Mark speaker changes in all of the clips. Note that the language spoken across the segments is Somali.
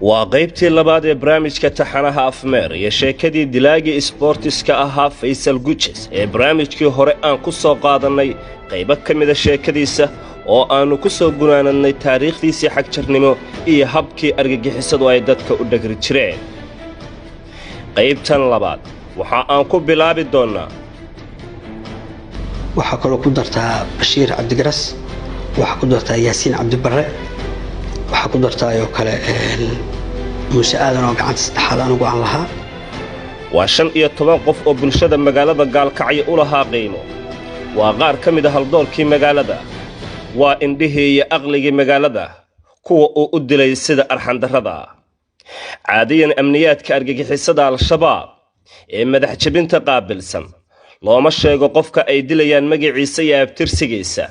Speaker 1: Waa qaybtii labaad ee barnaamijka taxanaha Afmeer iyo sheekadii dilaagii isboortiska ahaa Faysal Gujes ee barnaamijkii hore aan ku soo qaadannay qaybo ka mida sheekadiisa oo aannu ku soo gunaanadnay taariikhdiisii xagjarnimo iyo habkii argagixisadu ay dadka u dhegri jireen. Qaybtan labaad waxa aan ku bilaabi doonnaa.
Speaker 2: Waxaa kaloo ku dartaa Bashiir Cabdigaras, waxaa ku dartaa Yaasiin Cabdibarre, waxaa ku dartaa oo kale Muuse Aadan oo gacanta saddexaad anigu aan lahaa.
Speaker 1: Waa 15 qof oo bulshada magaalada Gaalkacyo u lahaa qiimo. Waa qaar ka mid a haldoorkii magaalada, waa indhihii iyo aqligii magaalada, kuwa uu u dilay sida arxandarrada. Caadiyan amniyaadka argagixisada Al-Shabaab ee madax jebinta qaabilsan looma sheego qofka ay dilayaan magaciisa iyo abtirsigiisa,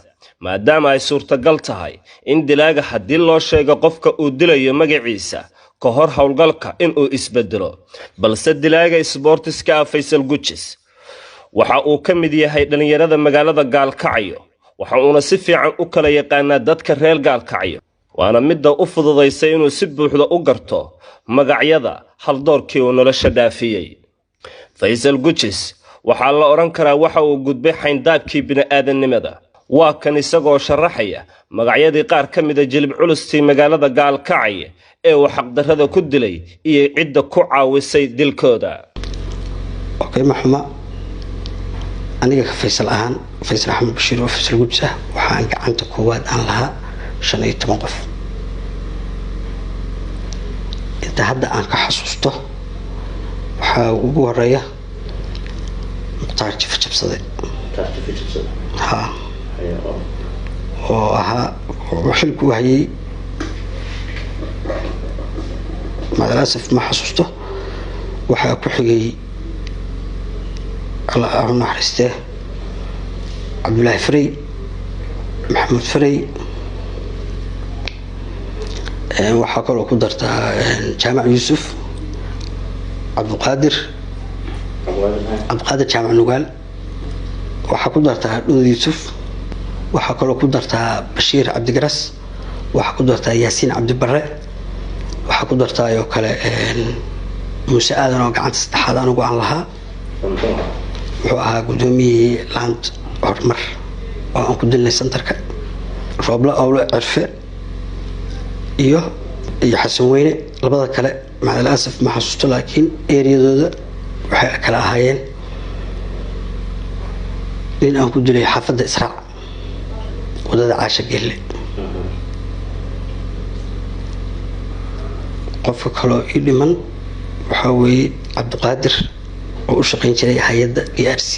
Speaker 1: maadaama ay suurtagal tahay in dilaaga haddii loo sheego qofka uu dilayo magaciisa ka hor howlgalka inuu isbedelo. Balse dilaaga isboortiska ah Faysal Gujis waxa uu ka mid yahay dhallinyarada magaalada Gaalkacyo, waxa uuna si fiican u kala yaqaanaa dadka reer Gaalkacyo, waana midda u fududaysay inuu si buuxda u garto magacyada haldoorkii uu nolosha dhaafiyey. Faysal Gujis waxaa la odhan karaa waxa uu gudbay xayndaabkii bini'aadannimada. Waa kan isagoo sharaxaya magacyadii qaar ka mida jilib culustii magaalada Gaalkacyo ee uu xaqdarrada ku dilay iyo cidda ku caawisay dilkooda.
Speaker 2: Okay, ma xuma. Aniga ka Faysal ahaan, Faysal Axmed Bashiir oo Faysal Gujis ah, waxaan gacanta koowaad aan lahaa 15 qof. Inta hadda aan ka xasuusto waxaa ugu horeeya Mukhtaar Jifa Jabsade, ha, oo ahaa xilku u hayay, macalasaf ma xasuusto. Waxaa ku xigay, Alla u naxariistee, Cabdullaahi Farey, Maxamuud Farey. Waxaa kaloo ku dartaa Jaamac Yuusuf, Cabdiqaadir, Cabdiqaadir Jaamac Nugaal. Waxaa ku dartaa Dhuud Yuusuf. Waxaa kaloo ku dartaa Bashiir Cabdigaras. Waxaa ku dartaa Yaasiin Cabdibarre. Waxaa ku dartaa oo kale Muuse Aadan oo gacanta saddexaad anigu aan lahaa, wuxuu ahaa guddoomiyihii Laant Horumar oo aan ku dilnay santarka Rooble, Owle Cirfe iyo Xasan Weyne. Labada kale macalasaf ma xasuusto, laakiin eriyadooda waxay kala ahaayeen nin aan ku dilay xaafadda Israac, wadada Caasha Gelle. Qofka kaloo ii dhiman waxaa weeye Cabdiqaadir oo u shaqayn jiray hay-adda DRC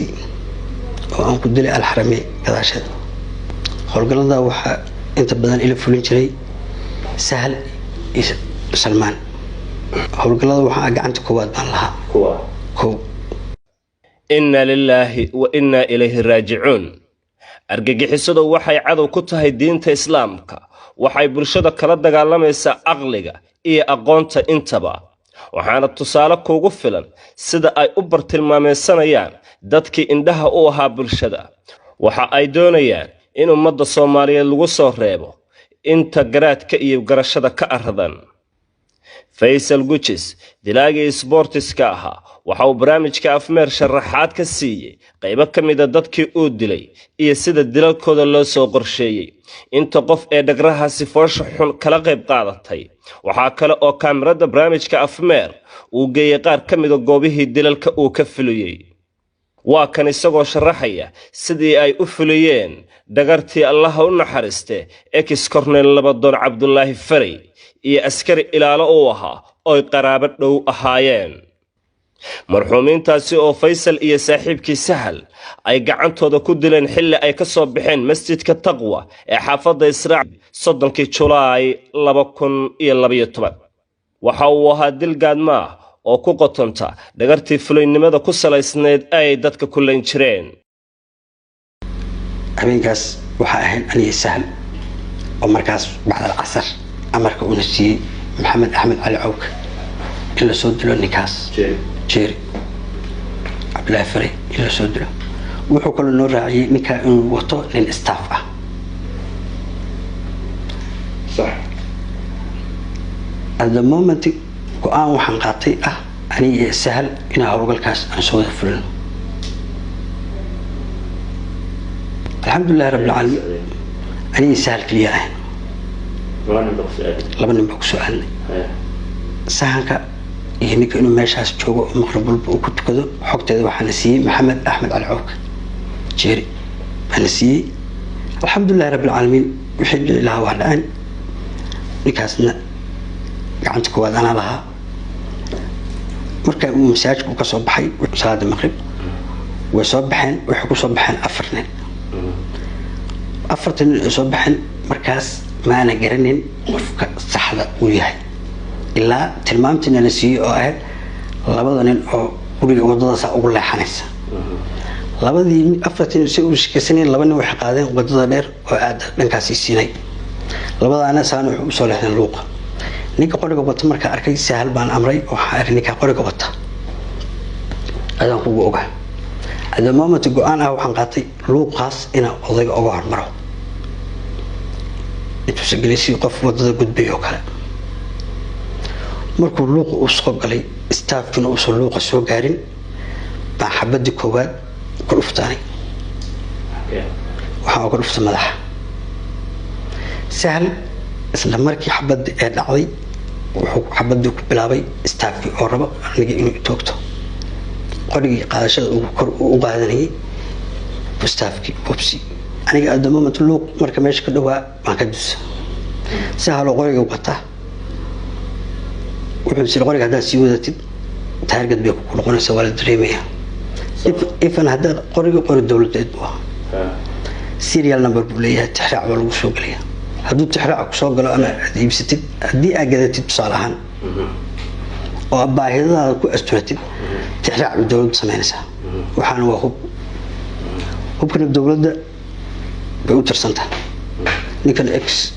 Speaker 2: oo aan ku dilay Alxarame gadaasheed. Howlgallada waxaa inta badan ila fulin jiray Sahal iyo Salmaan. Howlgallada waxaa gacanta koowaad baan lahaa kow.
Speaker 1: Inna lilaahi wa innaa ilayhi raajicuun. Argagixisadu waxay cadow ku tahay diinta Islaamka, waxay bulshada kala dagaalamaysaa aqliga iyo aqoonta intaba, waxaana tusaale kuugu filan sida ay u bartilmaameysanayaan dadkii indhaha u ahaa bulshada. Waxa ay doonayaan in ummadda Soomaaliyeed lagu soo reebo inta garaadka iyo garashada ka aradan. Faysal Gujis, dilaagii isboortiska ahaa, waxa uu barnaamijka Afmeer sharaxaad ka siiyey qaybo ka mida dadkii uu dilay iyo sida dilalkooda loo soo qorsheeyey, inta qof ee dhagrahaasi foosha xun kala qayb qaadatay. Waxaa kale oo kaamirada barnaamijka Afmeer uu geeyey qaar ka mida goobihii dilalka uu ka fuliyey. Waa kan isagoo sharaxaya sidii ay u fuliyeen dhagartii Allaha u naxariiste ex cornel Labadoon Cabdulaahi Farey iyo askari ilaalo uu ahaa oy qaraabo dhow ahaayeen, marxuumiintaasi oo Faysal iyo saaxiibkii Sahal ay gacantooda ku dileen xilli ay ka soo baxeen masjidka Taqwa ee xaafadda Israac 30-kii Julaay 2012. Waxa uu ahaa dil gaadmaah oo ku qotonta dhagartii fulaynimada ku salaysnayd ay dadka ku layn jireen.
Speaker 2: Habeenkaas waxaa ahayd aniga Sahal oo markaas bacdal casar amarka uuna siiyey Maxamed Axmed Cali Cawka in lasoo dilo ninkaas Jeeri Cabdillaahi Farey, in lasoo dilo. Wuxuu kaloo noo raaciyey ninkaa inuu wato nin staff ah. At the moment go-aan waxaan qaatay ah aniga iyo Sahal inaan howlgalkaas aan soo wada fulino. Alxamdulilahi rabbil caalamiin, aniga Sahal keliya ahayn, laba nin baa kusoo aadnay sahanka iyo ninka inuu meeshaas joogo oo maqrib walba uu ku tukado. Xogteeda waxaana siiyey Maxamed Axmed Cali Cowke Jeeri baana siiyey. Alxamdulilahi rabbil caalamiin, wixii dhici lahaa waa dhaceen. Ninkaasna gacanta koowaad anaa lahaa. Marka uu masaajidku ka soo baxay salaada maqrib, way soo baxeen, waxay ku soo baxeen 4 nin. 4ta nin ay soo baxeen markaas maana garanin qofka saxda uu yahay, ilaa tilmaamtiina la siiyey oo ahayd labada nin oo guriga wadada saa ugu leexanaysa. Labadii 4tii nin si u shekeysanayeen, 2 nin waxay qaadeen wadada dheer oo aada dhankaasi siinay, labadaana saana wuxuu usoo leexdeen luuqa. Ninka qoriga wata markaa arkay, Sahal baan amray, waxaa iri ninka qoriga wata adaan kugu ogaa. At the moment go-aan ah waxaan qaatay luuqaas inaan odayga uga hormaro, intuusa gelay si qof wadada gudbay oo kale. Markuu luuqa uu soo galay, staafkiina uusan luuqa soo gaarin, baan xabadii koowaad ku dhuftaanay. Waxaan uga dhuftay madaxa Sahal. Isla markii xabadii ee dhacday, wuxuu xabadii ku bilaabay staafkii oo rabo aniga inuu toogto. Qorigii qaadashada uu kor u qaadanayay staafkii bobsi. Aniga at the moment luuq marka meesha ka dhawaa baan ka dusa. Sahaloo qoriga wata wuxuu siri qoriga haddaad sii wadatid taargad bay ku noqonaysaa, waa la dareemayaa. Ifan haddaad qoriga qori dowladeed buu ahaa, serial number buu leeyahay, tixraac baa lagu soo gelaya. Hadduu tixraac kusoo galo ama aad iibsatid, haddii aad gadatid tusaale ahaan oo baahidadaada ku asturatid, tixraac bay dowladdu samaynaysaa. Waxaana waa hub, hubkana dowladda bay u tirsantahay. Ninkan ex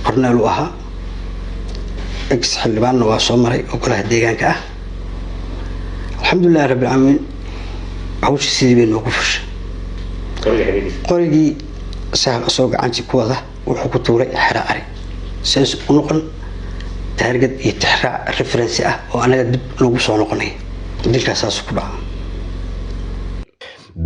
Speaker 2: corneel uu ahaa, ex xildhibaanna waa soo maray oo golaha deegaanka ah. Alxamdulilahi rabbil caalamiin, hawshii sidii bay noogu fushay. Qorigii Sahal asoo gacantii ku wada wuxuu ku tuuray xero ari, saas u noqon taargad iyo tixraac referensi ah oo anaga dib noogu soo noqonaya. Dilkaas saas ku dhaca.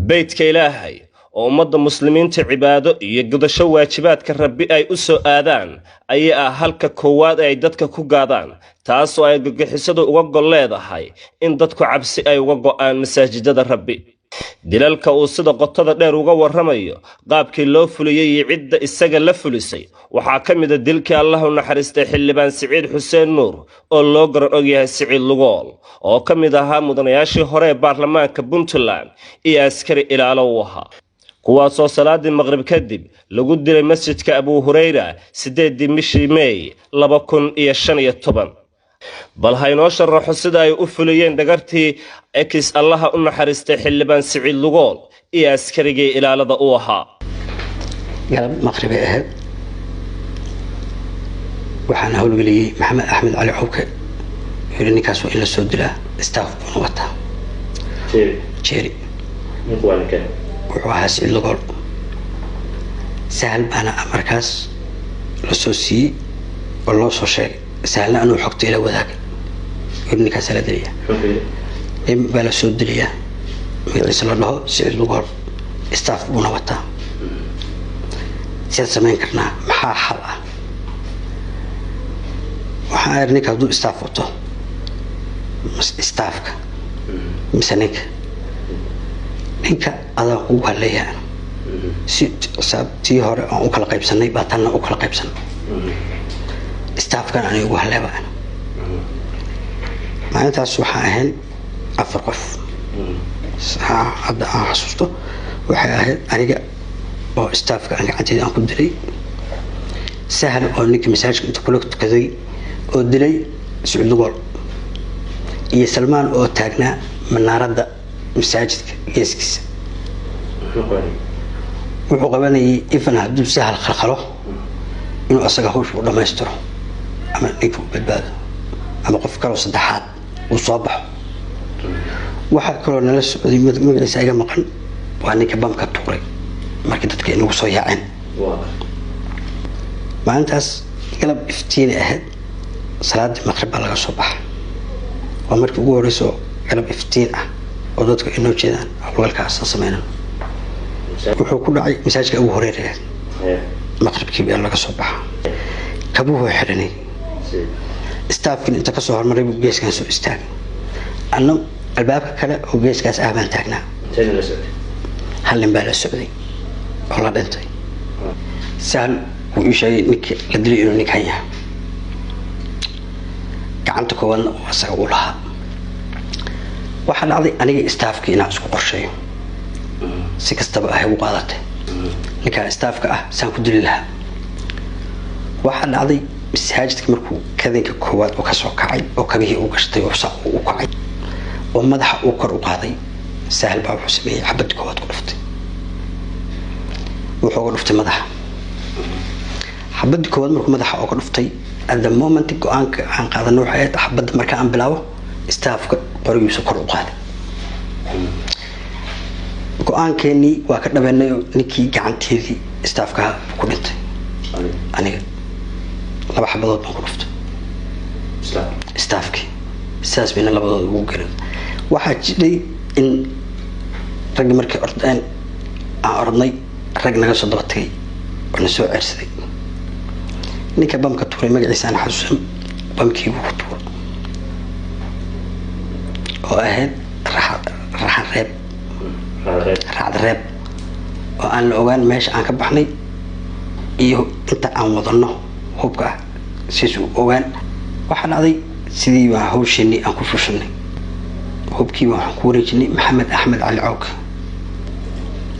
Speaker 1: Beydka Ilaahay oo ummadda muslimiinta cibaado iyo gudasho waajibaadka Rabbi ay u soo aadaan ayaa ah halka koowaad ay dadka ku gaadaan, taasoo ay gagixisadu uga gol leedahay in dadku cabsi ay uga go'aan masaajidada Rabbi. Dilalka uu sida qotada dheer uga warramayo qaabkii loo fuliyey iyo cidda isaga la fulisay waxaa ka mid a dilkii Allah u naxariistay xildhibaan Siciid Xuseen Nuur oo loo garan ogyahay Siciid Lugool, oo ka mid ahaa mudanayaashii hore ee baarlamaanka Puntland, iyo askari ilaalo u ahaa, kuwaasoo salaadii maqrib kadib lagu dilay masjidka Abuu Hureyra 8dii bishii Meey 2015. Bal ha inoo sharaxo sida ay u fuliyeen dhagartii ex Allaha u naxariistay xildhibaan Siciid Lugool iyo askarigii ilaalada u ahaa.
Speaker 2: Galab maqribay ahayd, waxaana howlgeliyey Maxamed Axmed Cali Cowke, yiri ninkaas waa in la soo dilaa, staff buuna wataa. Jeeri wuxuu ahaa Siciid Lugool. Sahal baana markaas la soo siiyey oo loo soo sheegay. Sahalna anuu xogta ila wadaagay, yiri ninkaasaa la dilayaa, nin baa la soo dilayaa magaciisa la dhaho Siciid Lugool, staff buuna wataa, siyaad samayn karnaa, maxaa xal ah? Waxaan iri ninka hadduu staff wato, staffka mise ninka? Ninka adaa kugu hadlayaa, si xisaab tii hore aan u kala qaybsanay baa tanna u kala qaybsanay, staffkan aniga ugu hadleeba. Maalintaas waxaan ahayn 4 qof. Hadda aan xasuusto waxay ahayd aniga oo staffka aan gacanteyda aan ku dilay, Sahal oo ninka masaajidka inta kula tukaday oo dilay Siciid Lugool, iyo Salmaan oo taagnaa manaaradda masaajidka geeskiisa. Wuxuu qabanayay ifan hadduu Sahal khalkhalo inuu asaga hawsha u dhammaystiro ama ninka u badbaado ama qof kaloo saddexaad uu soo baxo. Waxaa kaloo nala socday, magaciisa iga maqan, waa ninka bamka tuuray markii dadka inagu soo yaaceen. Maalintaas galab iftiina ahayd. Salaadii maqrib baa laga soo baxa. Waa markii ugu horeyso galab iftiin ah oo dadku ay noo jeedaan howlgalkaas aan sameynan. Wuxuu ku dhacay masaajidka ugu horeeraya. Maqribkii baa laga soo baxa, kabuhu xiranay. Staafkin inta kasoo hormaray buu geeskan soo istaagay, anna albaabka kale oo geeskaas ah baan taagnaa. Hal nin baa la socday oo la dhintay. Sahal wuu ii sheegay ninkii la dilay inuu ninkan yahay, gacanta koowaadna uu asaga u lahaa. Waxaa dhacday aniga staafkii inaan isku qorsheeyo, si kastaba ahay u qaadatay, ninkaan staafka ah saan ku dili lahaa. Waxaa dhacday masaajidka markuu kadinka koowaad oo kasoo kacay oo kabihii u gashtay oo saa u kacay oo madaxa uu kor u qaaday, Sahal baa wuxuu sameeyey xabadii koowaad ku dhuftay. Wuxuu uga dhuftay madaxa xabadii koowaad. Markuu madaxa uga dhuftay, at the moment go-aanka aan qaadano waxay ahayd xabadda marka aan bilaabo, staafka qorigiisa kor u qaaday. Go-aankeenii waa ka dhabeynay oo ninkii gacanteedii staafkaha ku dhintay. Aniga laba xabadood baan ku dhuftay staafkii, sidaas bayna labadood ugu garan. Waxaa jidhay in raggii markay ordeen aan orodnay, rag naga soo daba tagay oo na soo ceersaday. Ninka bamka tuuray magaciisa aan xasuusan, bamkii buu ku tuuray oo ahayd raxan reeb, raacda reeb, oo aan la ogaan meesha aan ka baxnay iyo inta aan wadano hubka ah siis u ogaan. Waxaa dhacday sidii baa hawsheenii aan ku fushanay. Hubkii baa waxaan ku wareejinay Maxamed Axmed Cali Cawk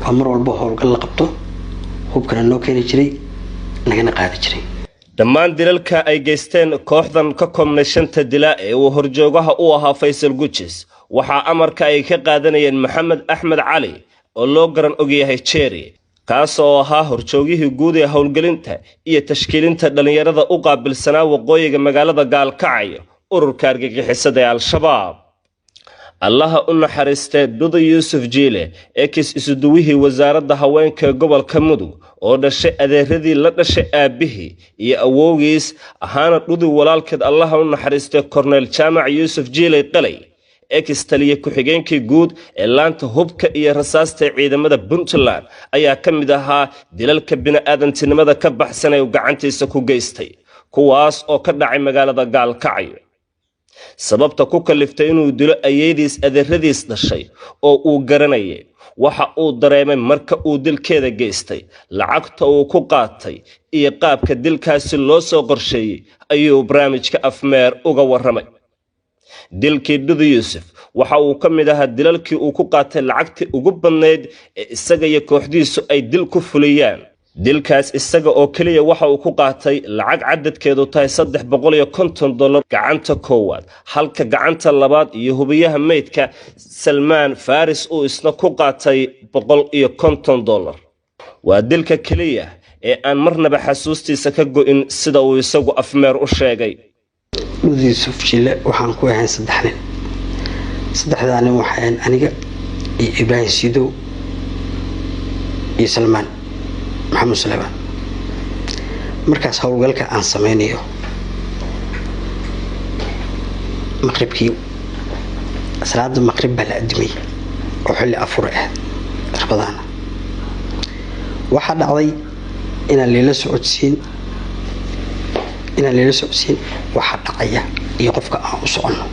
Speaker 2: oo mar walba howlgal la qabto hubkana noo keeni jiray, nagana qaadi jiray.
Speaker 1: Dhammaan dilalka ay geysteen kooxdan ka koobnay shanta dila ee uu horjoogaha u ahaa Faysal Gujis waxaa amarka ay ka qaadanayeen Maxamed Axmed Cali oo loo garan ogyahay Jerry, kaas oo ahaa horjoogihii guud ee howlgelinta iyo tashkiilinta dhallinyarada u qaabilsanaa waqooyiga magaalada Gaalkacyo ururka argagixisada ee Al-Shabaab. Allaha u naxariistee Duda Yuusuf Jiile, ex isuduwihii wasaaradda haweenka ee gobolka Mudug, oo dhashay adeeradii la dhashay aabbihii iyo awowgiis, ahaana Dhudi walaalkeed allaha u naxariistay Korneyl Jaamac Yuusuf Jiiley Qalay, ex taliye ku-xigeenkii guud ee laanta hubka iyo rasaasta ee ciidamada Puntland, ayaa ka mid ahaa dilalka bini'aadantinimada ka baxsan ee uu gacantiisa ku geystay, kuwaas oo ka dhacay magaalada Gaalkacyo. Sababta ku kaliftay inuu dilo ayeydiis adeeradiis dhashay oo uu garanayay, waxa uu dareemay marka uu dilkeeda geystay, lacagta uu ku qaatay iyo qaabka dilkaasi loo soo qorsheeyey ayuu barnaamijka Afmeer uga warramay. Dilkii Dhuda Yuusuf waxa uu ka mid ahaa dilalkii uu ku qaatay lacagtii ugu badnayd ee isaga iyo kooxdiisu ay dil ku fuliyaan. Dilkaas isaga oo keliya waxa uu ku qaatay lacag cadadkeedu tahay $350 gacanta koowaad, halka gacanta labaad iyo hubiyaha meydka Salmaan Faris uu isna ku qaatay $150. Waa dilka keliya ee aan marnaba xasuustiisa ka go'in, sida uu isagu Afmeer u sheegay.
Speaker 2: Dhuda Yuusuf Jille waxaan ku ahayn saddex nin. Saddexdaa nin waxay ahayn aniga iyo Ibraahim Sidow iyo Salmaan Maxamed Suleymaan. Markaas howlgalka aan sameynayo maqribkii, salaada maqrib baa la adimay oo xilli afur ahayd Rabadaana. Waxaa dhacday inaan leela socodsiin waxa dhacaya iyo qofka aan u soconno.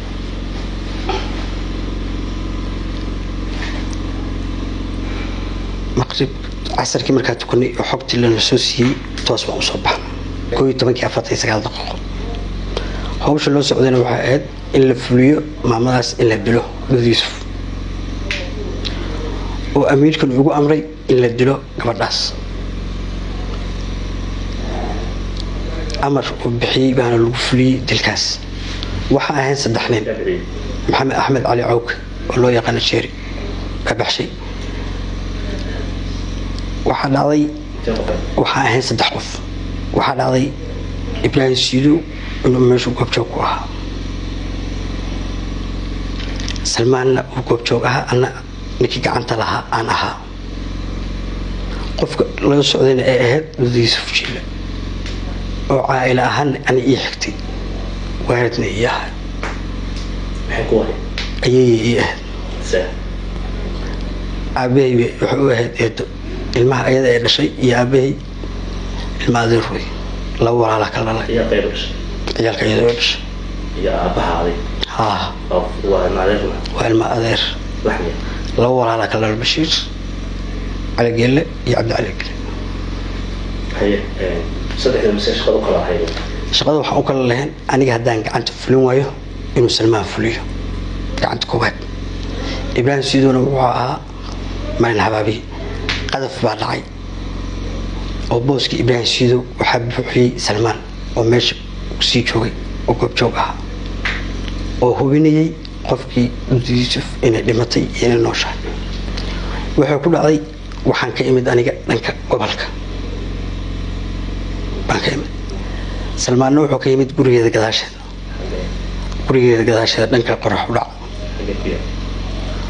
Speaker 2: Maqrib casarkii markaa tukanay oo xogtii lana soo siiyey, toos baan usoo baxna 11-kii 49. Hawsha loo socdayna waxay ahayd in la fuliyo maamadaas, in la dilo Dhud Yuusuf, oo amiirkan ugu amray in la dilo gabadhaas. Amar uu bixiyey baana lagu fuliyey dilkaas. Waxaa ahayn saddex nin. Maxamed Axmed Cali Cawke oo loo yaqaano Jeeri baa baxshay. Waxaa dhacday waxaa ahayn saddex qof. Waxaa dhacday Ibraahim Siidow inuu meeshu goobjoog ku ahaa, Salmaanna uu goobjoog ahaa, anna ninkii gacanta lahaa aan ahaa. Qofka laga socdayna ay ahayd Dhud Yuusuf Jille oo caaila ahaan ani ii xigtay. Waaridna ii ahay, ayay ii ahayd. Aabahay waxay u ahayd eedo. Ilmaha ayada ee dhashay iyo aabahay ilma adeer wey, laba walaala kala dhalay. Ciyaalka iyada ee dhashay, haa, waa ilma adeer, laba walaala kala dhalay, Bashiir Cali Geelle iyo Cabdi Cali Geelle. Shaqada waxaan u kala lahayn, aniga haddaan gacanta fulin waayo, inuu Salmaan fuliyo gacanta koowaad. Ibraahim Sidoona wuxuu ahaa marin habaabiye. Qadaf baa dhacay oo booskii Ibraahim Sidow waxaa buuxiyey Salmaan oo meesha sii joogay oo goobjoog ahaa oo hubinayay qofkii Dhudi Yuusuf inay dhimatay iyo inay nooshahay. Wuxuu ku dhacday, waxaan ka imid aniga dhanka gobolka baan ka imid, Salmaanna wuxuu ka yimid gurigeeda gadaasheeda, gurigeeda gadaasheeda dhanka qorax u dhac.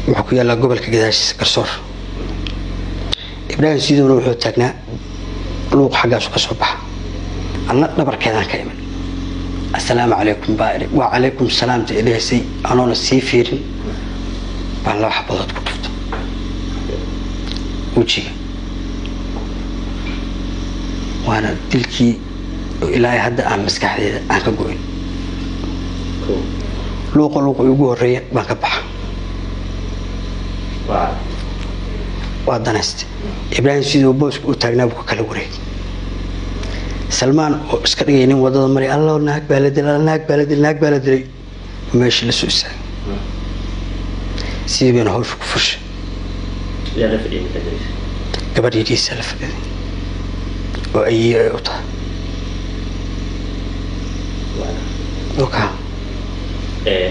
Speaker 2: Wuxuu ku yaallaa gobolka gadaashiisa, Garsoor. Ibraahim Sidowna wuxuu taagnaa luuq xaggaasu ka soo baxa, anna dhabarkeedaan ka imid. "Assalaamu calaykum" baa idhi. "Waa calaykum salaamta" idhahaysay. Anoona sii fiirin baan laba xabadood ku dhufta wejiga, waana dilkii ilaa hadda aan maskaxdeeda aan ka go'in. Luuqa luuqa ugu horeeya baan ka baxa, waa danayste. Ibraahim siduu booska u taagnaa buu ka kala wareegay. Salmaan oo iska dhigay nin wadada maray, "Allo, naag baa la dilay, naag baa la dilay, naag baa la dilay," meeshii la soo istaagay. Sidii bayna hawsha ku fushay. Gabadh yidhiisa la fadhiday oo ayiyo ay u tahay. Oka.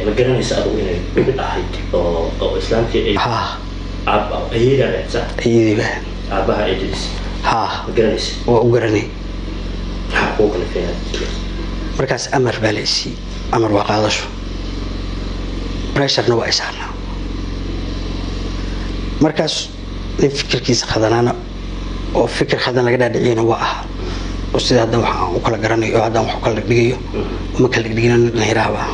Speaker 1: Ma garanaysa adigu inay dhumid ahayd oo islaamtii ay
Speaker 2: Haa.
Speaker 1: Ayeedaa ahayd, sax?
Speaker 2: Ayadii baa.
Speaker 1: Aabaha eedadiis?
Speaker 2: Haa.
Speaker 1: Ma garanaysa?
Speaker 2: Waa u garanay.
Speaker 1: Maxaa kugu kalifay?
Speaker 2: Markaas amar baa la isiiyey, amar waa qaadasho, pressurena waa isaarnaa. Markaas nin fikirkiisa khadanaana oo fikir khadan laga dhaadhiciyana waa ahaa, oo sida hadda wax aan u kala garanayo oo haddaan wax u kala dhigdhigayo uma kala dhigdhigina, nin dhalinyaraha baa.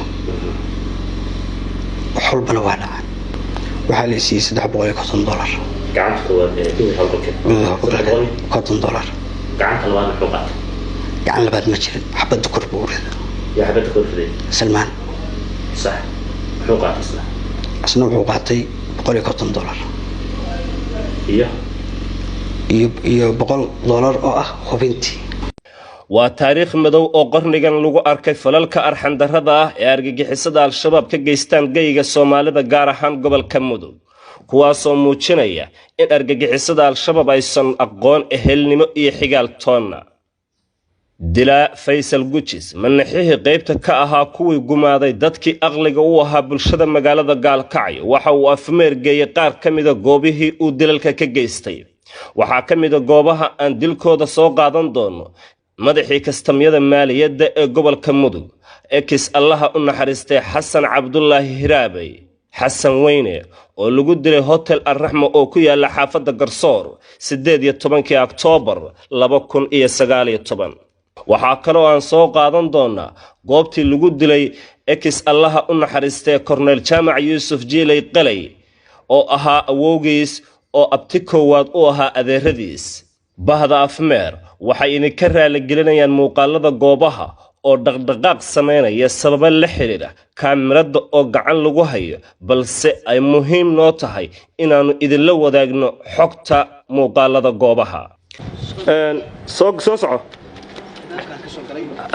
Speaker 2: Wax walbana waa dhacaan. Waxaa la isiiyey $350.
Speaker 1: Gacanta koowaad ee duhur howlgalka?
Speaker 2: Gudaha $50.
Speaker 1: Gacanta labaad muxuu qaatay?
Speaker 2: Gacan labaad ma jirin, xabadda kor buu u rida.
Speaker 1: Yaa xabadda kor riday?
Speaker 2: Salmaan.
Speaker 1: Sax. Muxuu qaatay isna?
Speaker 2: Isna wuxuu qaatay $150.
Speaker 1: Iyo?
Speaker 2: Iyo $100 oo ah hubintii.
Speaker 1: Waa taariikh madow oo qarnigan lagu arkay falalka arxandarrada ah ee argagixisada Al-Shabaab ka geystaan geyga Soomaalida, gaar ahaan gobolka Mudug, kuwaasoo muujinaya in argagixisada Al-Shabaab aysan aqoon ehelnimo iyo xigaal toonna. Dilaa Faysal Gujis, manaxihii qaybta ka ahaa kuwii gumaaday dadkii aqliga u ahaa bulshada magaalada Gaalkacyo, waxa uu afmeer geeyey qaar ka mida goobihii uu dilalka ka geystay. Waxaa ka mida goobaha aan dilkooda soo qaadan doono madaxii kastamyada maaliyadda ee gobolka Mudug, ex Allaha u naxariistay Xasan Cabdulaahi Hiraabey, Xasan Weyne, oo lagu dilay Hotel Arraxma oo ku yaala xaafadda Garsoor 18-kii Oktoobar 2019. Waxaa kaloo aan soo qaadan doonaa goobtii lagu dilay ex Allaha u naxariistay Korneyl Jaamac Yuusuf Jiilay Qalay, oo ahaa awowgiis oo abti koowaad u ahaa adeeradiis. Bahda Afmeer waxay idinka raaligelinayaan muuqaalada goobaha oo dhaqdhaqaaq samaynaya sababo la xidhiidha kaamirada oo gacan lagu hayo, balse ay muhiim noo tahay inaannu idinla wadaagno xogta muuqaalada goobaha. Soo soo soco.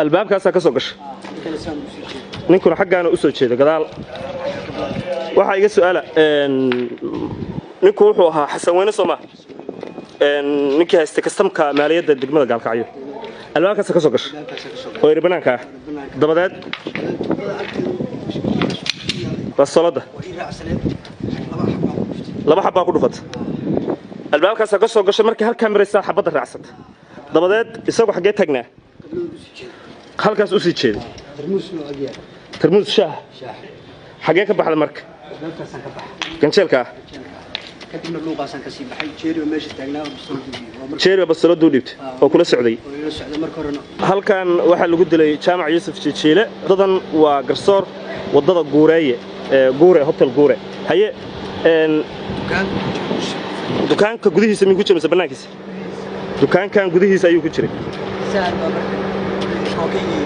Speaker 1: Albaabkaasaa ka soo gashay, ninkuna xaggaana usoo jeeda gadaal. Waxaa iga su-aala, ninku wuxuu ahaa Xasan Weyne, soo maa ninkii haystay kastamka maaliyadda degmada Gaalkacyo? Albaabkaasa ka soo gashay oo eri banaanka ah, dabadeed bastoolada laba xabbaa ku dhufata. Albaabkaasaa ka soo gashay, markii halkaa maraysaa xabadda raacsata. Dabadeed isagu xaggee taagnaa? Halkaas usii jeeday, tarmuus shaah. Xaggee ka baxda marka? Ganjeelka ah.
Speaker 2: Kadibna luuqaasaan kasii baxay. Jeeri baa meesha taagnaa oo bistoolad u dhiibay. Waa marka
Speaker 3: Jeeri baa bastoolad u dhiibtay oo kula socday?
Speaker 2: Oo ila socday marka horena.
Speaker 3: Halkan waxaa lagu dilay Jaamac Yuusuf Jijiile. Wadadan waa Garsoor, wadada Guureeye ee Guure, Hotel Guure. Haye, dukaanka gudihiisa miyuu ku jiray mise bannaankiisa? Dukaankan gudihiisa ayuu ku jiray.
Speaker 2: Sahal baa marka kookayga.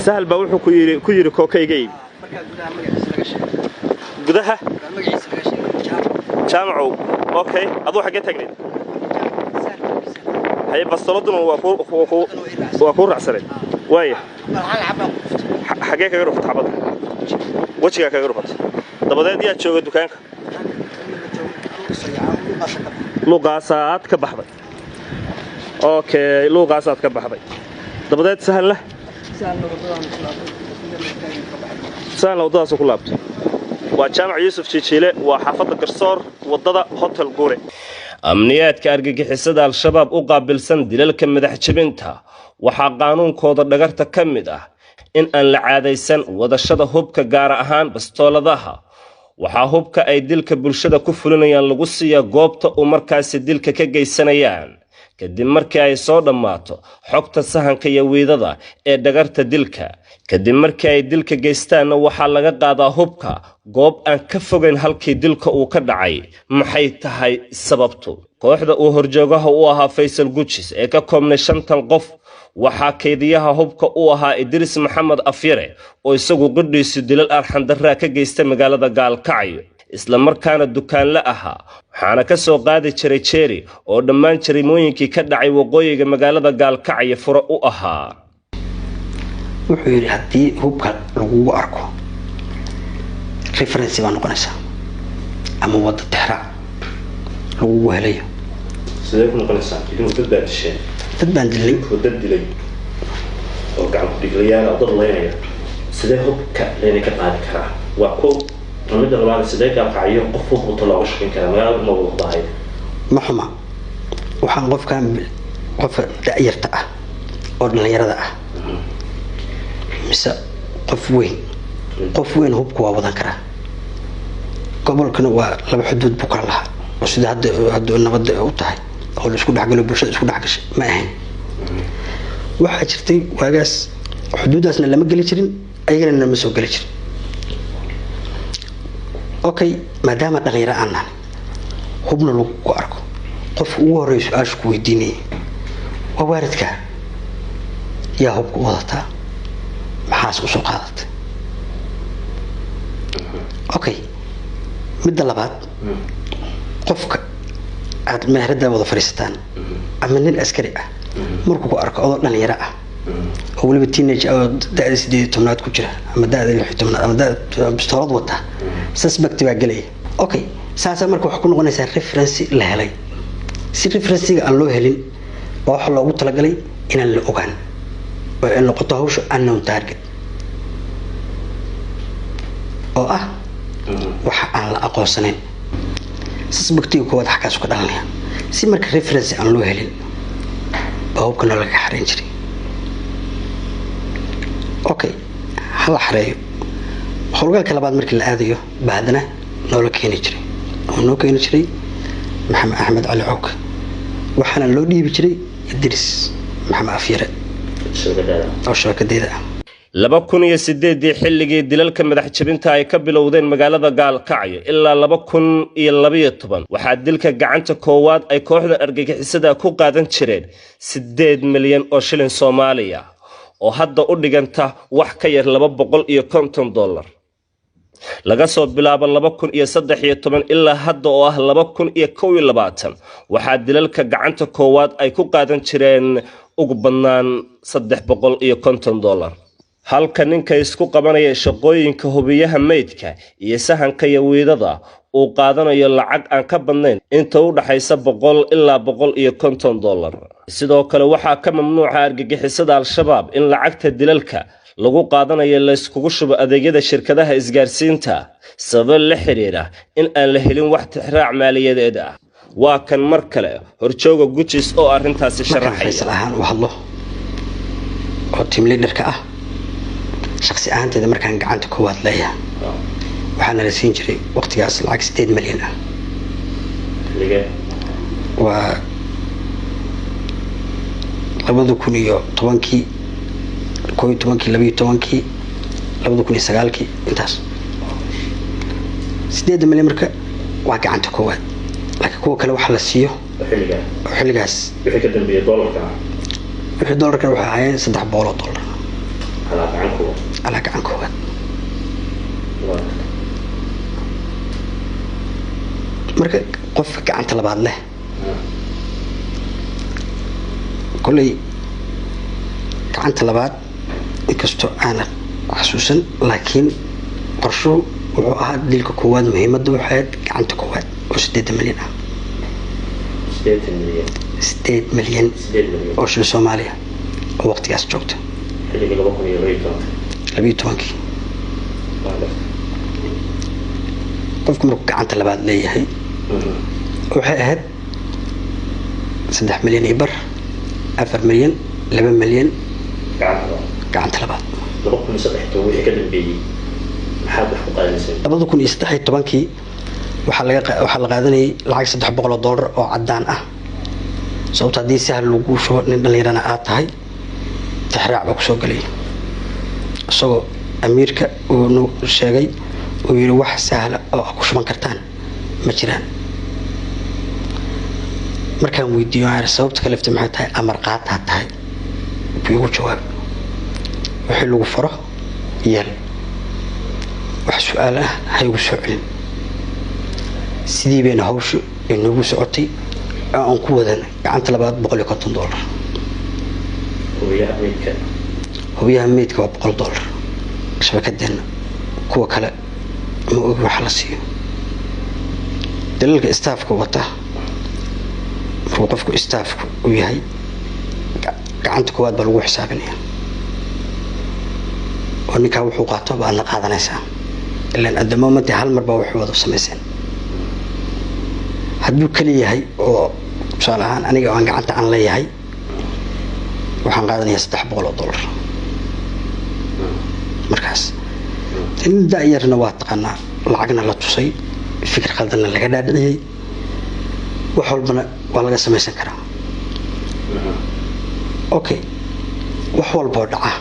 Speaker 3: Sahal baa wuxuu ku yidhi kookayga iibi.
Speaker 2: Markaa gudaha magaciisa laga sheegay.
Speaker 3: Gudaha?
Speaker 2: Magaciisa laga sheegay, Jaamac.
Speaker 3: Jaamacow, okay. Aduu xaggee taagnayd? Haye, bastooladuna waa kuu raacsaneed. Waaya, xaggee kaga dhufatay xabadda? Wejigaa kaga dhufatay. Dabadeed yaa jooga dukaanka? Luuqaasaad ka baxday. Okay, luuqaasaad ka baxday. Dabadeed Sahalna? Sahalna waddadaasuu ku laabtay. Waa Jaamac Yuusuf Jijiile, waa xaafadda Garsoor, waddada Hotel Guure.
Speaker 1: Amniyaadka argagixisada Al-Shabaab u qaabilsan dilalka madax jebinta waxaa qaanuunkooda dhagarta ka mid ah in aan la caadaysan wadashada hubka, gaar ahaan bastooladaha. Waxaa hubka ay dilka bulshada ku fulinayaan lagu siiyaa goobta uu markaasi dilka ka geysanayaan, kadib markii ay soo dhammaato xogta sahanka iyo wiidada ee dhagarta dilka. Kadib markii ay dilka geystaanna, waxaa laga qaadaa hubka goob aan ka fogayn halkii dilka uu ka dhacay. Maxay tahay sababtu? Kooxda uu horjoogaha u ahaa Faysal Gujis ee ka koobnay shantan qof waxaa kaydiyaha hubka u ahaa Idriis Maxamed Afyare, oo isagu qidhiisu dilal arxandarraa ka geysta magaalada Gaalkacyo, islamarkaana dukaanle ahaa. Waxaana ka soo qaadi jiray Jeeri, oo dhammaan jarimooyinkii ka dhacay waqooyiga magaalada Gaalkacyo fure u ahaa.
Speaker 2: Wuxuu yidhi, haddii hubka lagugu arko, reference baa noqonaysaa ama wadda tixraac lagugu helayo.
Speaker 1: Sidee ku noqonaysaa? Idinku dad baa disheen.
Speaker 2: Dad baan dilnay.
Speaker 1: Idinkoo dad dilay oo gacan ku dhiglayaal oo dad laynaya, sidee hubka layna ka qaadi karaa? Waa kow. Midda labaad, sidee Gaalkacyo qof hub wato looga shaqayn karaa? Magaalada ma wada bahay.
Speaker 2: Ma xuma. Waxaan qofkan, qofka da'yarta ah oo dhallinyarada ah mise qof weyn, qof weyn hubka waa wadan karaa. Gobolkana waa laba xuduud buu kala lahaa, oo sida hadda nabadda u tahay oo la isku dhexgalo, bulshada isku dhex gashay ma ahayn. Waxaa jirtay waagaas xuduuddaasna lama geli jirin, ayagana lama soo geli jirin. Okay, maadaama dhalinyaro aan nahay, hubna lagu arko, qofka ugu horreeya su-aasha ku weydiinaya waa waalidkaa: yaa hubka u wadataa? Maxaas usoo qaadatay? Okay, midda labaad, qofka aad meherada wada fadhiisataan ama nin askari ah markuu ku arko odoo dhalinyaro ah oo weliba teenage oo da'da 18aad ku jira ama da'da 16aad ama da'da bistoolad wata, suspect baa gelaya. Okay, saasaa marka waxaa ku noqonaysaa reference la helay. Si referencega aan loo helin baa waxaa loogu talagalay inaan la ogaan oo ay noqoto hawsha unknown target, oo ah waxa aan la aqoonsanayn. Suspectiga koowaad xaggaas ka dhalanaya. Si marka reference aan loo helin baa hubkana laga xareyn jiray. Okay, ha la xareeyo. Howlgalka labaad markii la aadayo baa haddana noola keeni jiray, oo noo keeni jiray Maxamed Axmed Cali Cowk, waxaana loo dhiibi jiray Idris Maxamed Afyare oo shabakadeeda ah.
Speaker 1: 2008-dii, xilligii dilalka madax jebinta ay ka bilowdeen magaalada Gaalkacyo, ilaa 2012, waxaa dilka gacanta koowaad ay kooxda argagixisada ku qaadan jireen 8 milyan oo shilin Soomaaliya, oo hadda u dhiganta wax ka yar $250. Laga soo bilaabo 2013 ilaa hadda oo ah 2021, waxaa dilalka gacanta koowaad ay ku qaadan jireen ugu badnaan $350, halka ninka isku qabanaya shaqooyinka hubiyaha meydka iyo sahanka iyo wiidada uu qaadanayo lacag aan ka badnayn inta u dhaxaysa $100 ilaa $150. Sidoo kale waxaa ka mamnuuca argagixisada Al-Shabaab in lacagta dilalka lagu qaadanayo layskugu shubo adeegyada shirkadaha isgaarsiinta, sababo la xiriira in aan la helin wax tixraac maaliyadeed ah. Waa kan mar kale horjooga Gujis oo arrintaasi
Speaker 2: markaan
Speaker 1: sharaxaya.
Speaker 2: Faysal ahaan u hadlo oo team leaderka ah, shaksi ahaanteeda markaan gacanta koowaad leeyahay, waxaa nala siin jiray waqtigaas lacag 8 milyan ah. Waa 2010-kii, 11-kii, 12-kii, 2009-kii, intaas. 8 milyan marka waa gacanta koowaad, laakiin kuwa kale waxa la siiyo oo xilligaas wixii dollarkan waxay ahaayeen $300 alaa gacan koowaad. Marka qofka gacanta labaad leh, kolley gacanta labaad inkastoo aana xasuusan, laakiin qorshuhu wuxuu ahaa dilka koowaad, muhiimadda waxay ahayd gacanta koowaad oo 8 milyan ah, 8 milyan oo shilin Soomaaliya oo waqtigaas joogta, 12-kii. Qofku markuu gacanta labaad leeyahay waxay ahayd 3.5 milyan, 4 milyan, 2 milyan gacanta labaad. 2013-kii waxaa la qaadanayay lacag $300 oo cadaan ah, sababto haddii sahal lagu shubo, nin dhalinyarana aad tahay, tixraac baa kusoo gelaya. Isagoo amiirka uu sheegay, uu yiri wax sahla oo ku shuban kartaan ma jiraan. Markaan weydiiyo waxaan sababta kalifta maxay tahay, amar qaataa tahay buu igu jawaab, wixii lagu faro yeel, wax su-aal ah ha igu soo celin. Sidii bayna hawshu inoogu socotay oo aan ku wadanay gacanta labaad $150. Hubiyaha meydka waa $100 shabakadeena. Kuwa kale ma ogi waxa la siiyo. Daliilka staffka wata, markuu qofku staffku u yahay, gacanta koowaad baa lagu xisaabinaya oo ninkaa wuxuu qaato baadna qaadanaysaa, ilaan adamo mante hal mar baa wuxuu wada samayseen. Hadduu keli yahay oo tusaale ahaan aniga aan gacanta aan leeyahay, waxaan qaadanayaa $300. Markaas nin da-yarna waa taqaanaa, lacagna la tusay, fikir khaldanna laga dhaadhiciyey, wax walbana waa laga samaysan karaa. Okay, wax walboo dhaca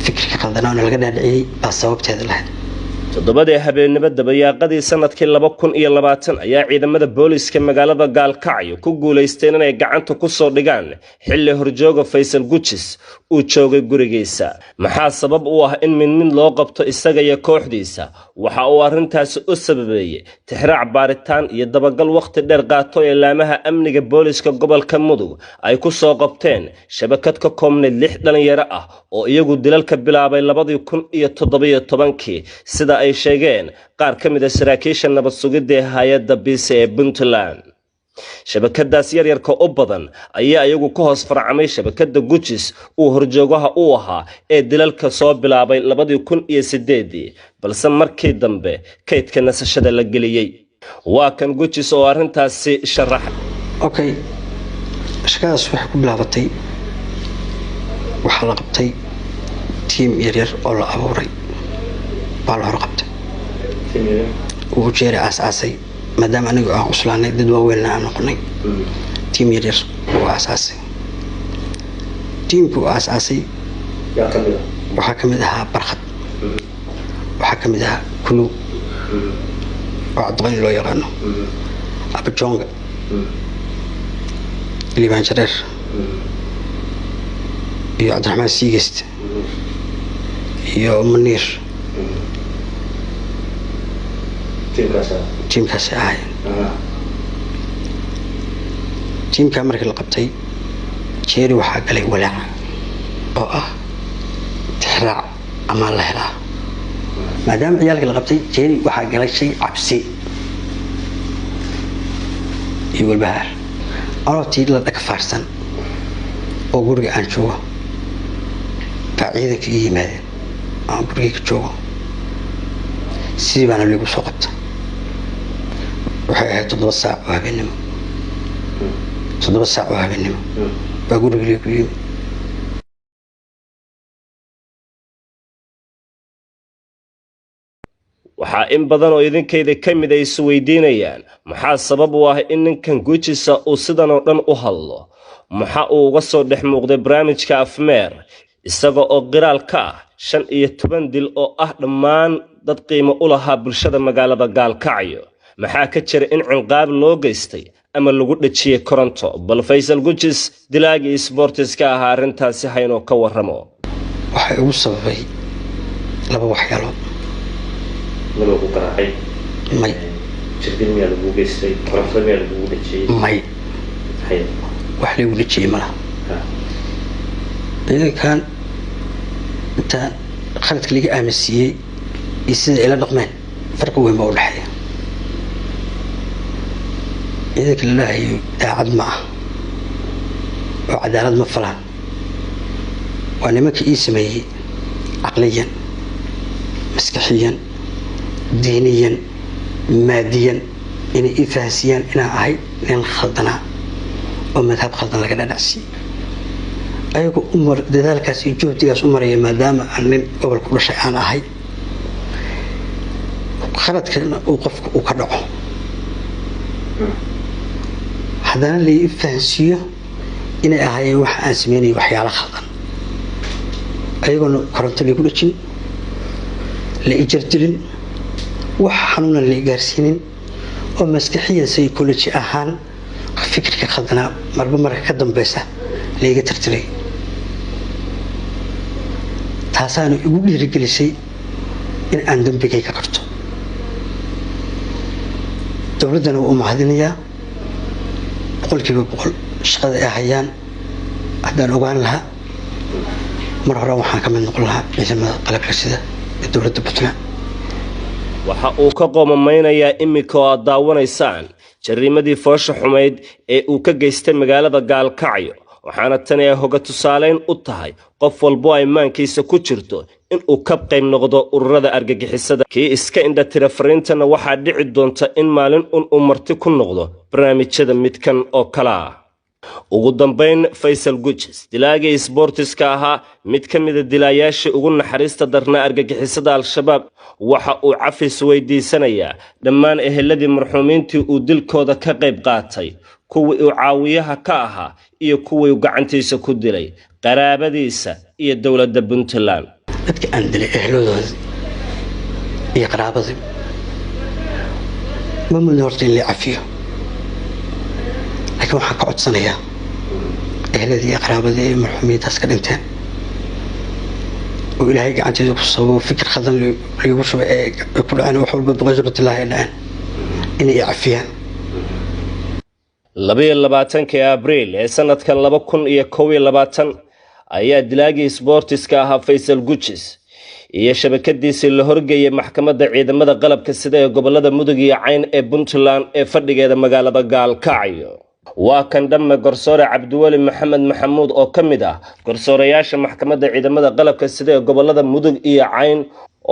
Speaker 2: fikirka khaldanaana laga dhaadhiciyey baa sababteeda lahayd.
Speaker 1: Toddobadii habeennimo dabayaaqadii sanadkii 2020 ayaa ciidamada booliiska magaalada Gaalkacyo ku guulaysteen inay gacanta ku soo dhigaan xilli horjooga Faysal Gujis uu joogay gurigiisa. Maxaa sabab u ah in mid mid loo qabto isaga iyo kooxdiisa? Waxa uu arrintaasi u sababeeyey tixraac, baaritaan iyo dabagal wakhti dheer qaato ee laamaha amniga booliiska gobolka Mudug ay ku soo qabteen shabakad ka koobnayd lix dhalinyaro ah oo iyagu dilalka bilaabay 2017-kii, sida ay sheegeen qaar ka mid a saraakiisha nabad sugidda ee hay-adda biise ee Puntland. Shabakadaas yaryarka u badan ayaa iyagu ka hoos farcamay shabakada Gujis uu horjoogaha u ahaa ee dilalka soo bilaabay 2008-dii, balse markii dambe kaydka nasashada la geliyey. Waa kan Gujis oo arrintaasi sharaxa.
Speaker 2: Okay, shaqadaas waxay ku bilaabatay, waxaa la qabtay tiim yaryar oo la abuuray baa la hor qabtay, uu jeeri aas-aasay. Maadaama anigu aan cuslaanay, dad waaweynna aan noqonay, tiim yaryar uu aas-aasay. Tiimkii uu aas-aasay waxaa ka mid ahaa Barkhad, waxaa ka mid ahaa Kuluw oo Cabdiqani loo yaqaano, Abajonga, Liibaan Jareer iyo Cabdiraxmaan Siigest iyo Maniir. Tiimkaasay ahaayeen. Tiimkaa markii la qabtay, Jeeri waxaa galay walaac oo ah tixraac amaan la helaa. Maadaama ciyaalkii la qabtay, Jeeri waxaa galay shay cabsi iyo walbahaar. Anoo tii la dhaka faarsan oo guriga aan joogo baa ciidanka ii yimaadeen aan gurigii ka joogo. Sidii baana liigu soo qabtay. Waxay ahayd 7 saac oo habeennimo. 7 saac oo habeennimo baa guriga liigu yimi.
Speaker 1: Waxaa in badan oo idinkayda ka mid ay isweydiinayaan maxaa sabab u ah in ninkan Gujisa uu sidan oo dhan u hadlo. Maxa uu uga soo dhex muuqday barnaamijka Afmeer isaga oo qiraal ka ah 15 dil oo ah dhammaan dad qiimo u lahaa bulshada magaalada Gaalkacyo? Maxaa ka jira in cinqaab loo geystay ama lagu dhejiyey koronto? Bal Faysal Gujis, dilaagii isboortiska ahaa, arrintaasi haynoo ka warramo.
Speaker 2: Waxaa igu sababay laba waxyaalood.
Speaker 3: Ma lagu garaacay?
Speaker 2: May.
Speaker 3: Jirdil miyaa lagu geystay? Koronto miyaa lagugu dhejiyey?
Speaker 2: May.
Speaker 3: Haye.
Speaker 2: Wax laygu dhejiyey malaha. Ciidankan intaan khaladka laga aaminsiiyey iyo sida ila dhaqmeen farqi weyn baa u dhexeeya. Ciidanka lalahayo daacad ma ah oo cadaalad ma falaan. Waa nimanka ii sameeyey caqliyan, maskaxiyan, diiniyan, maadiyan inay ii fahansiiyaan inaan ahay nin khaldanaa oo madhab khaldan laga dhadhacsiiyey. Ayagu umar dadaalkaas iyo juhdigaas u maraya maadaama aan nin gobolka u dhashay aan ahay, khaladkana uu qofka uu ka dhaco, haddana lai fahansiiyo inay ahaayeen waxa aan sameynayo waxyaalo khaldan, ayagoona koronto laygu dhejin, la i jardilin, wax xanuunan la i gaarsiinin, oo maskaxiyan psychology ahaan fikirka khaldanaa marba marka ka dambeysa laiga tirtiray. Taasaana igu dhiirigelisay in aan dambigay ka qarto. Dowladdana waa u mahadinayaa 100% shaqada ay hayaan. Haddaan ogaan lahaa mar hore, waxaan ka mid noqon lahaa ciidamada qalabka sida ee dowladda Puntland.
Speaker 1: Waxa uu ka qoomameynayaa iminka oo aad daawanaysaan jariimadii foosha xumayd ee uu ka geystay magaalada Gaalkacyo, waxaana tani ay hoga tusaaleyn u tahay qof walbo ay maankiisa ku jirto inuu ka qayb noqdo ururada argagixisada. Kii iska indhatira fariintana waxaa dhici doonta in maalin un uu marti ku noqdo barnaamijyada midkan oo kale ah. Ugu dambayn, Faysal Gujis, dilaagii isboortiska ahaa, mid ka mida dilaayaashii ugu naxariista darnaa argagixisada Al-Shabaab, waxa uu cafis weydiisanayaa dhammaan eheladii marxuumiintii uu dilkooda ka qayb qaatay, kuwii uu caawiyaha ka ahaa iyo kuwii uu gacantiisa ku dilay, qaraabadiisa iyo dowladda Puntland.
Speaker 2: Dadka aan dilay ehladooda iyo qaraabadii ma mudna horta in la cafiyo, laakiin waxaan ka codsanayaa ehladii iyo qaraabadii ay marxuumiintaas ka dhinteen oo Ilaahay gacanteeda ku sababo fikir khaldan laygu shubay ee ay ku dhaceen, wax walba biqudratillahi ay dhaceen, inay i cafiyaan.
Speaker 1: 22-kii Abriil ee sanadkan 2021 ayaa dilaagii isboortiska ahaa Faysal Gujis iyo shabakadiisii la horgeeyay maxkamadda ciidamada qalabka sida ee gobolada Mudug iyo Cayn ee Puntland ee fadhigeeda magaalada Gaalkacyo. Waa kan dhamme garsoore Cabdiweli Maxamed Maxamuud oo ka mid ah garsoorayaasha maxkamadda ciidamada qalabka sida ee gobolada Mudug iyo Cayn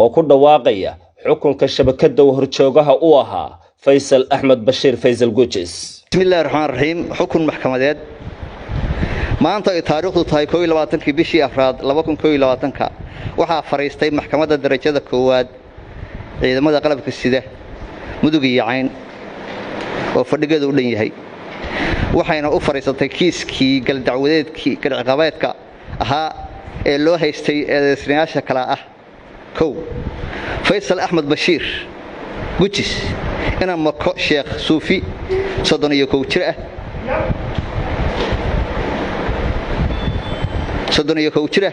Speaker 1: oo ku dhawaaqaya xukunka shabakada uu horjoogaha u ahaa Faysal Axmed Bashiir, Faysal Gujis.
Speaker 4: Bismi illahi raxmaan raxiim. Xukun maxkamadeed. Maanta ay taariikhdu tahay 21-kii bishii afraad 2021-ka, waxaa fadhiistay maxkamadda darajada koowaad ciidamada qalabka sida Mudug iyo Cayn oo fadhigeedu u dhan yahay, waxayna u fadhiisatay kiiskii galdacwadeedkii galciqabeedka ahaa ee loo haystay eedaysnayaasha kala ah: 1, Faysal Axmed Bashiir Gujis, ina Mako Sheekh Suufi, 31 jir ah, 31 jir ah,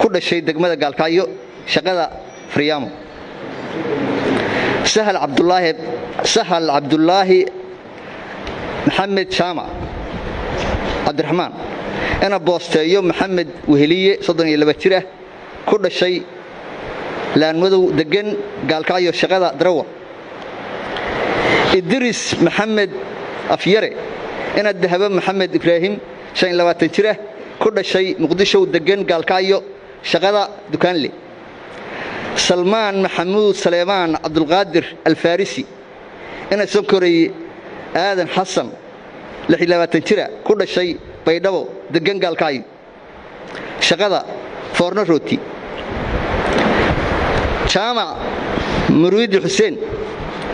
Speaker 4: ku dhashay degmada Gaalkacyo, shaqada Faryaamo. Sahal Cabdulaahi, Sahal Cabdulaahi Maxamed Jaamac Cabdiraxmaan, ina Boosteeyo Maxamed Weheliye, 32 jir ah, ku dhashay Laanmadow, degan Gaalkacyo, shaqada darawal. Idris Maxamed Afyare, ina Dahabo Maxamed Ibraahim, 25 jir ah, ku dhashay Muqdisho, degan Gaalkacyo, shaqada dukaanle. Salmaan Maxamuud Saleemaan Cabdulqaadir Alfarisi, ina Sonkorey Aadan Xasan, 26 jira, ku dhashay Baydhabo, degan Gaalkacyo, shaqada foorno rooti. Jaamac Muriidi Xuseen,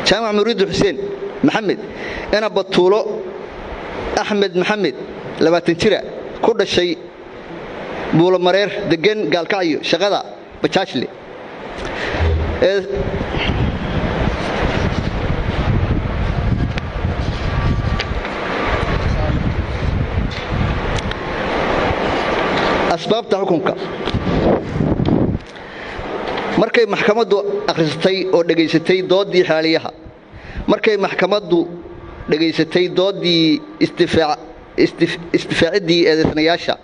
Speaker 4: Jaamac Muriidi Xuseen Maxamed, ina Batuulo Axmed Maxamed, 20 jira, ku dhashay Buulomareer, degan Gaalkacyo, shaqada bajaajle. Asbaabta xukunka: markay maxkamaddu akhrisatay oo dhegaysatay doodii xaaliyaha, markay maxkamaddu dhegaysatay doodii isdifaaciddii eedaysanayaasha,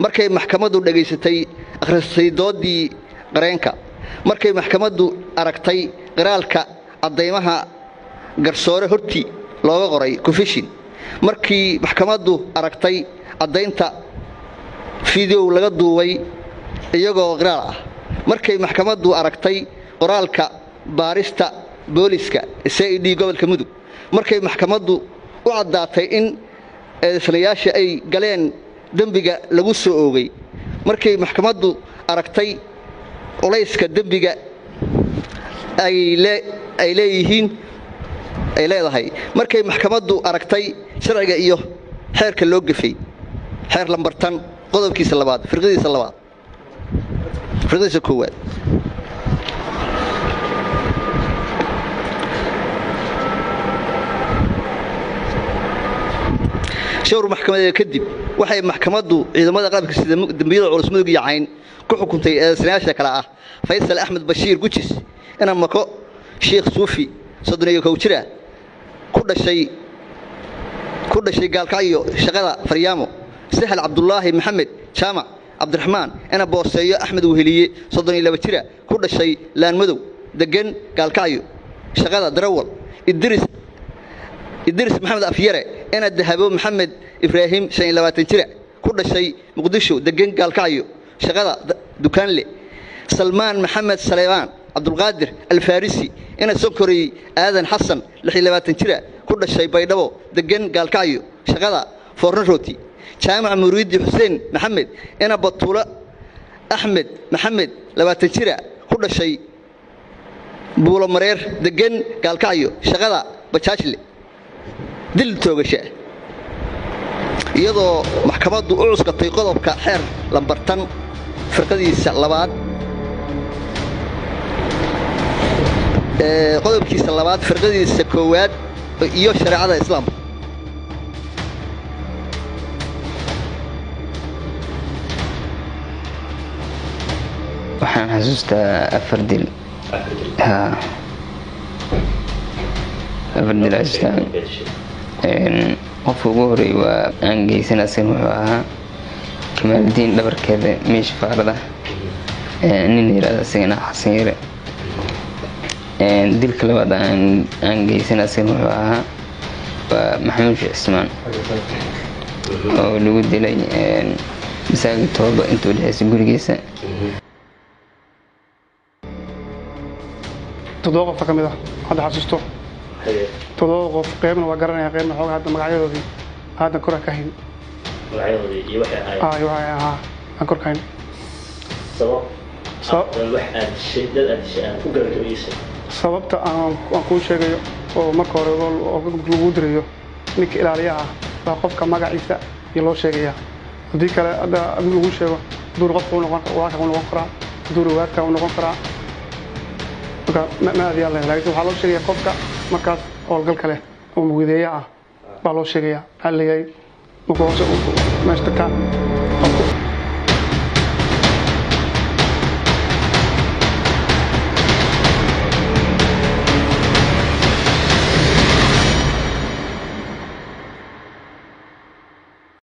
Speaker 4: markay maxkamaddu dhegaysatay akhrisatay doodii qareenka, markay maxkamaddu aragtay qiraalka caddaymaha garsoore hortii looga qoray confession, markii maxkamaddu aragtay caddaynta fideow laga duubay iyagoo qiraal ah, markay maxkamaddu aragtay qoraalka baarista booliska CID gobolka Mudug, markay maxkamaddu u caddaatay in eedaysanayaasha ay galeen dembiga lagu soo oogay, markay maxkamaddu aragtay culayska dembiga ay leeyihiin ay leedahay, markay maxkamaddu aragtay sharciga iyo xeerka loo gefay, xeer lambartan qodobkiisa labaad firqadiisa labaad firqadiisa koowaad. Showr maxkamadeed kadib, waxay maxkamaddu ciidamada qalabka sida dembiyada culus Mudug iyo Cayn ku xukuntay eedaysanayaasha kale ah: Faysal Axmed Bashiir Gujis, ina Mako Sheekh Suufi, 31 jir ah, ku dhashay Gaalkacyo, shaqada faryaamo; Sahal Cabdulaahi Maxamed Jaamac Cabdiraxmaan, ina Booseeyo Axmed Weheliye, 32 jira, ku dhashay Laanmadow, degan Gaalkacyo, shaqada darawal; Idris Maxamed Afyare, ina Dahabo Maxamed Ibraahim, 25 jira, ku dhashay Muqdisho, degan Gaalkacyo, shaqada dukaanle; Salmaan Maxamed Saleebaan Cabdulqaadir Alfarisi, ina Sonkorey Aadan Xasan, 26 jira, ku dhashay Baydhabo, degan Gaalkacyo, shaqada foorno rooti; Jaamac Muriidi Xuseen Maxamed, ina Batuulo Axmed Maxamed, 20 jira, ku dhashay Buulomareer, degan Gaalkacyo, shaqada bajaajle, dil toogasha, iyadoo maxkamaddu u cuskatay qodobka xeer lambartan firqadiisa labaad, qodobkiisa labaad firqadiisa koowaad iyo shareecada Islaamka.
Speaker 5: Waxaan xasuustaa afar dil. Haa, afar dil xasuustaa. Qofka ugu horreeyay waa aan geysan asagan wuxuu ahaa Kamaaldiin dhabarkeeda meesha faarada, nin la yirahdo asagana Xasan Yare. Dilka labaad aan geysan asagan wuxuu ahaa waa Maxamuud Sheekh Cismaan oo lagu dilay masaajid Tooba inta u dhexeysa gurigiisa.
Speaker 6: 7 qof ka mid ah hadda xasuusto. 7 qof, qaybna waa garanaya, qaybna xoogaa hadda magacyadoodii hadda kor ka hayn.
Speaker 7: Magacyadoodii iyo waxay ahaayeen?
Speaker 6: Ah, waxay ahaa aan kor ka hayn.
Speaker 7: Sabab wax aad dishay, dad aad dishay aan ku garan karaysa?
Speaker 6: Sababta aan kuu sheegayo oo marka hore oo lagu dirayo ninka ilaaliyaha ah baa qofka magaciisa iyo loo sheegaya. Haddii kale hadda adigu lagu sheego, duur qofka u noqon, walaalka u noqon karaa, duur waadka u noqon karaa. Marka ma aad yaa, laakiin waxaa loo sheegaya qofka markaas howlgalka leh oo mugideeya ah baa loo sheegaya. Waxaa leeyahay marka hoose meesha tagtaan.